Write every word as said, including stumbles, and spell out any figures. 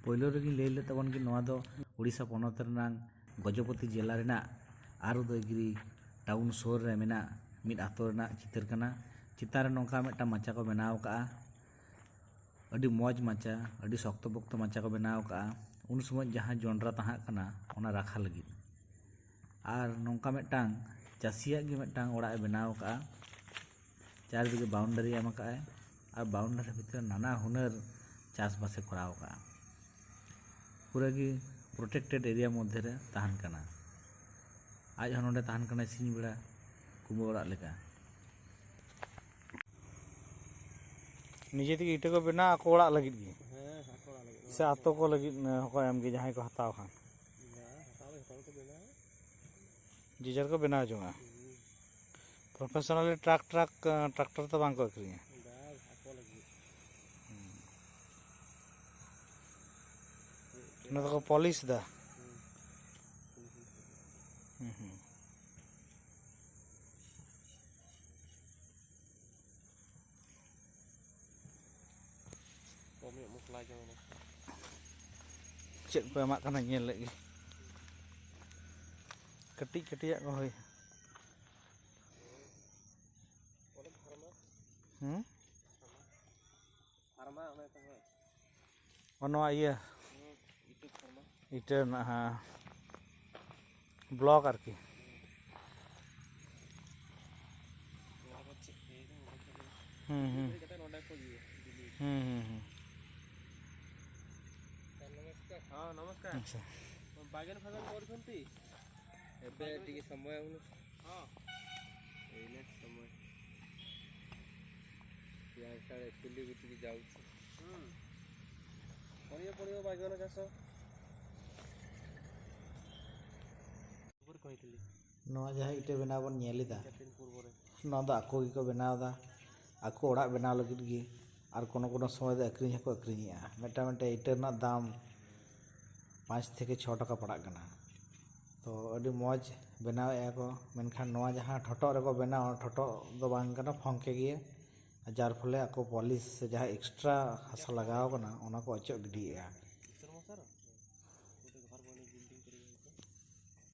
ᱯᱳᱭᱞᱳ ᱨᱮᱜᱮᱧ ᱞᱟᱹᱭ ᱞᱮᱫ ᱛᱟᱵᱚᱱ ᱜᱮ, ᱱᱚᱣᱟ ᱫᱚ ᱩᱲᱤᱥᱥᱟ ᱯᱚᱱᱚᱛ ᱨᱮᱱᱟᱜ ᱜᱚᱡᱚᱯᱚᱛᱤ ᱡᱮᱞᱟ ᱨᱮᱱᱟᱜ ᱟᱨᱩᱫᱚᱭᱜᱤᱨᱤ ᱴᱟᱣᱩᱱ ᱥᱩᱨ ᱨᱮ ᱢᱮᱱᱟᱜ ᱢᱤᱫ ᱟᱛᱳ ᱨᱮᱱᱟᱜ ᱪᱤᱛᱟᱹᱨ ᱠᱟᱱᱟ᱾ ᱪᱮᱛᱟᱱ ᱨᱮ ᱱᱚᱝᱠᱟ ᱢᱤᱫᱴᱟᱝ ᱢᱟᱪᱟ ᱠᱚ ᱵᱮᱱᱟᱣ ᱟᱠᱟᱫᱼᱟ, ᱟᱹᱰᱤ ᱢᱚᱡᱽ ᱢᱟᱪᱟ, ᱟᱹᱰᱤ ᱥᱚᱠᱛᱚ ᱯᱚᱠᱛᱚ ᱢᱟᱪᱟ ᱠᱚ ᱵᱮᱱᱟᱣ ᱟᱠᱟᱫᱼᱟ᱾ ᱩᱱ ᱥᱚᱢᱚᱭ ᱡᱟᱦᱟᱸ ᱡᱚᱸᱰᱨᱟ ᱛᱟᱦᱮᱸ ᱠᱟᱱᱟ, ᱚᱱᱟ ᱨᱟᱠᱷᱟ ᱞᱟᱹᱜᱤᱫ᱾ ᱟᱨ ᱱᱚᱝᱠᱟ ᱢᱤᱫᱴᱟᱝ ᱪᱟᱹᱥᱤᱭᱟᱜ ᱜᱮ ᱢᱤᱫᱴᱟᱝ ᱚᱲᱟᱜ ᱮ ᱵᱮᱱᱟᱣ ᱟᱠᱟᱫᱼᱟ᱾ ᱪᱟᱨᱫᱤᱠᱮ ᱵᱟᱣᱩᱱᱰᱟᱨᱤ ᱮᱢ ᱟᱠᱟᱫᱼᱟᱭ ᱟᱨ ᱵᱟᱣᱩᱱᱰᱟᱨᱤ ᱵᱷᱤᱛᱨᱤ ᱨᱮ ᱱᱟᱱᱟ ᱦᱩᱱᱟᱹᱨ ᱪᱟᱥᱵᱟᱥ ᱮ ᱠᱚᱨᱟᱣ ᱟᱠᱟᱫᱼᱟ᱾ ᱯᱩᱨᱟᱹ ᱜᱮ ᱯᱨᱚᱴᱮᱠᱴᱮᱰ ᱮᱨᱤᱭᱟ ᱢᱚᱫᱽᱫᱷᱮ ᱨᱮ ᱛᱟᱦᱮᱱ ᱠᱟᱱᱟ᱾ ᱟᱡ ᱦᱚᱸ ᱱᱚᱰᱮ ᱛᱟᱦᱮᱱ ᱠᱟᱱᱟᱭ ᱥᱤᱧ ᱵᱮᱲᱟ ᱠᱩᱢᱵᱟᱹ ᱚᱲᱟᱜ ᱞᱮᱠᱟ᱾ ᱱᱤᱡᱮ ᱛᱮᱜᱮ ᱤᱴᱟᱹ ᱠᱚ ᱵᱮᱱᱟᱣ ᱟᱠᱚ ᱚᱲᱟᱜ ᱞᱟᱹᱜᱤᱫ ᱜᱮ? ᱦᱮᱸ, ᱟᱠᱚ ᱚᱲᱟᱜ ᱞᱟᱹᱜᱤᱫ᱾ ᱥᱮ ᱟᱛᱳ ᱠᱚ ᱞᱟᱹᱜᱤᱫ ᱦᱚᱸᱠᱚ ᱮᱢ ᱜᱮ, ᱡᱟᱦᱟᱸᱭ ᱠᱚ ᱦᱟᱛᱟᱣ ᱠᱷᱟᱱ? ᱵᱟᱝ, ᱦᱟᱛᱟᱣ ᱫᱚ ᱡᱚᱛᱚ ᱦᱚᱲ ᱠᱚ ᱵᱮᱱᱟᱣᱟ᱾ ᱡᱮ ᱡᱟᱨ ᱠᱚ ᱵᱮᱱᱟᱣ ᱡᱚᱝᱟ᱾ ᱦᱩᱸ᱾ ᱯᱨᱚᱯᱷᱮᱥᱚᱱᱟᱞᱤ ᱴᱨᱟᱠ, ᱴᱨᱟᱠ, ᱴᱨᱟᱠᱴᱟᱨ ᱫᱚ ᱵᱟᱝ ᱠᱚ ᱟᱹᱠᱷᱨᱤᱧᱟ? ᱵᱟᱝ, ᱟᱠᱚ ᱞᱟᱹᱜᱤᱫ᱾ ᱦᱩᱸ᱾ ᱚᱱᱟ ᱫᱚᱠᱚ ᱯᱚᱞᱤᱥ ᱫᱟ? ᱦᱩᱸ᱾ ᱦᱩᱸ, ᱦᱩᱸ᱾ ᱠᱚᱢ ᱧᱚᱜ ᱢᱚᱥᱞᱟ ᱡᱚᱢ ᱢᱮ᱾ ᱪᱮᱫ ᱠᱚ ᱮᱢᱟᱜ ᱠᱟᱱᱟ ᱧᱮᱞ ᱞᱮᱫ ᱜᱮ᱾ ᱠᱟᱹᱴᱤᱡ ᱠᱟᱹᱴᱤᱡᱟᱜ ᱠᱚ ᱦᱩᱭ᱾ ᱦᱩᱸ? ᱯᱷᱟᱨᱢᱟ ᱚᱱᱟ ᱛᱟᱦᱮᱸ᱾ ᱚ, ᱱᱚᱣᱟ ᱤᱭᱟᱹ᱾ ᱦᱩᱸ, ᱤᱴᱟᱹ ᱯᱷᱟᱨᱢᱟ᱾ ᱤᱴᱟᱹ ᱨᱮᱱᱟᱜ, ᱦᱮᱸ᱾ ᱵᱞᱚᱠ ᱟᱨᱠᱤ᱾ ᱱᱚᱣᱟ ᱫᱚ ᱪᱮᱫ ᱠᱚ ᱤᱭᱟᱹ ᱫᱚ ᱚᱸᱰᱮ ᱠᱷᱚᱱ ᱦᱩᱸ, ᱦᱩᱸ᱾ ᱤᱭᱟᱹ ᱠᱟᱛᱮ ᱱᱚᱸᱰᱮ ᱠᱚ ᱤᱭᱟᱹᱭᱟ, ᱵᱤᱞᱤ᱾ ᱦᱩᱸ, ᱦᱩᱸ, ᱦᱩᱸ᱾ ସାᱨ, ନମସ୍କାର। ହଁ, ନମସ୍କାର। ଆଚ୍ଛା। ବାଇଗଣ ଫାଇଗଣ କରୁଛନ୍ତି? ଏବେ ଟିକେ ସମୟ ହଉନି। ହଁ। ଏଇନା ସମୟ। ଇଆଡ଼େ ସିଆଡ଼େ ଚୁଲି ବୁଟିକି ଯାଉଛି। ହୁଁ। କରିବାକୁ ପଡ଼ିବ ବାଇଗଣ ଚାଷ। ᱱᱚᱣᱟ ᱡᱟᱦᱟᱸ ᱤᱴᱟᱹ ᱵᱮᱱᱟᱣ ᱵᱚᱱ ᱧᱮᱞ ᱮᱫᱟ, ᱱᱚᱣᱟ ᱫᱚ ᱟᱠᱚ ᱜᱮᱠᱚ ᱵᱮᱱᱟᱣ ᱮᱫᱟ, ᱟᱠᱚ ᱚᱲᱟᱜ ᱵᱮᱱᱟᱣ ᱞᱟᱹᱜᱤᱫ ᱜᱮ᱾ ᱟᱨ ᱠᱳᱱᱳ ᱠᱳᱱᱳ ᱥᱚᱢᱚᱭ ᱫᱚ ᱟᱹᱠᱷᱨᱤᱧ ᱦᱚᱸᱠᱚ ᱟᱹᱠᱷᱨᱤᱧᱮᱜᱼᱟ᱾ ᱢᱤᱫᱴᱟᱝ ᱢᱤᱫᱴᱟᱝ ᱤᱴᱟᱹ ᱨᱮᱱᱟᱜ ᱫᱟᱢ ᱯᱟᱸᱪ ᱛᱷᱮᱠᱮ ᱪᱷᱚ ᱴᱟᱠᱟ ᱯᱟᱲᱟᱜ ᱠᱟᱱᱟ᱾ ᱛᱚ, ᱟᱹᱰᱤ ᱢᱚᱡᱽ ᱵᱮᱱᱟᱣᱮᱜᱼᱟ ᱠᱚ, ᱢᱮᱱᱠᱷᱟᱱ ᱱᱚᱣᱟ ᱡᱟᱦᱟᱸ ᱴᱷᱚᱴᱚᱜ ᱨᱮᱠᱚ ᱵᱮᱱᱟᱣᱟ, ᱴᱷᱚᱴᱚᱜ ᱫᱚ ᱵᱟᱝ ᱠᱟᱱᱟ, ᱯᱷᱚᱝᱠᱮ ᱜᱮᱭᱟ᱾ ᱡᱟᱨ ᱯᱷᱚᱞᱮ ᱟᱠᱚ ᱯᱚᱞᱤᱥ ᱥᱮ ᱡᱟᱦᱟᱸ ᱮᱠᱥᱴᱨᱟ ᱦᱟᱥᱟ ᱞᱟᱜᱟᱣ ᱠᱟᱱᱟ, ᱚᱱᱟ ᱠᱚ ᱚᱪᱚᱜ ᱜᱤᱰᱤᱭᱮᱜᱼᱟ᱾